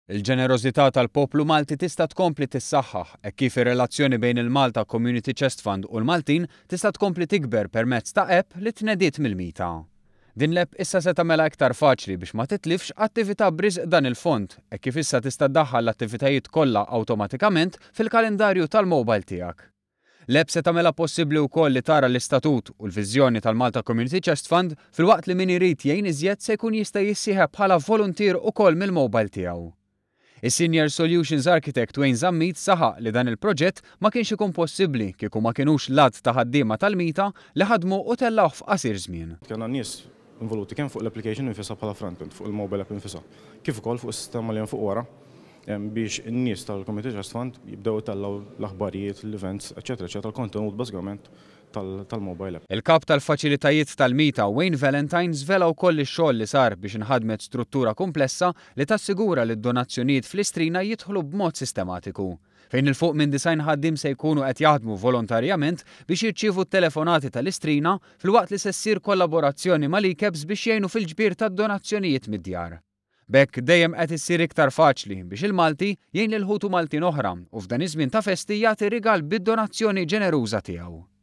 Il-ġenerożità tal-poplu Malti tista' tkompli tissaħħaħ hekk kif ir-relazzjoni bejn il-Malta Community Chest Fund u l-Maltin tista' tkompli tikber permezz ta' app li tnediet mill-MITA. Din l-app issa se tagħmilha iktar faċli biex ma titlifx attività b'risq dan il-fond hekk kif issa tista' ddaħħal l-attivitajiet kollha awtomatikament fil-kalendarju tal-mobile tiegħek. L-app se tagħmilha possibbli wkoll li tara l-istatut u l-viżjoni tal-Malta Community Chest Fund filwaqt li min irid jgħin iżjed se jkun jista' jissieħeb bħala voluntier ukoll mill-mobile tiegħu. Is-Senior Solutions Architect Wayne Zammit saħaq li dan il-proġett ma kienx ikun possibbli kieku ma kinux l-għadd ta' ħaddiema tal-MITA li ħadmu u tellgħuh f'qasir żmien. Kellna nies involuti kemm fuq l-application infisha bħala front-end, fuq il-mobile app infisha, kif ukoll fuq is-sistema li hemm fuq wara biex in-nies tal-Community Chest Fund jibdew itellgħu l-aħbarijiet, l-events, eċetera, eċetera, l-kontenut bażikament tal-mobile app. Il-kap tal-faċilitajiet tal-MITA Wayne Valentine żvela wkoll ix-xogħol li sar biex inħadmet struttura komplessa li tassigura li d-donazzjonijiet fl-Istrina jidħlu b'mod sistematiku, fejn 'il fuq minn 90 ħaddiem se jkunu qed jaħdmu volontarjament biex jirċievu t-telefonati tal-Istrina filwaqt li se ssir kollaborazzjoni mal-eCabs biex jgħinu fil-ġbir tad-donazzjonijiet mid-djar. B'hekk dejjem qed issir iktar faċli biex il-Malti jgħin lil ħutu Maltin oħra u f'dan iż-żmien ta' festi jagħti rigal bid-donazzjoni ġeneruża tiegħu.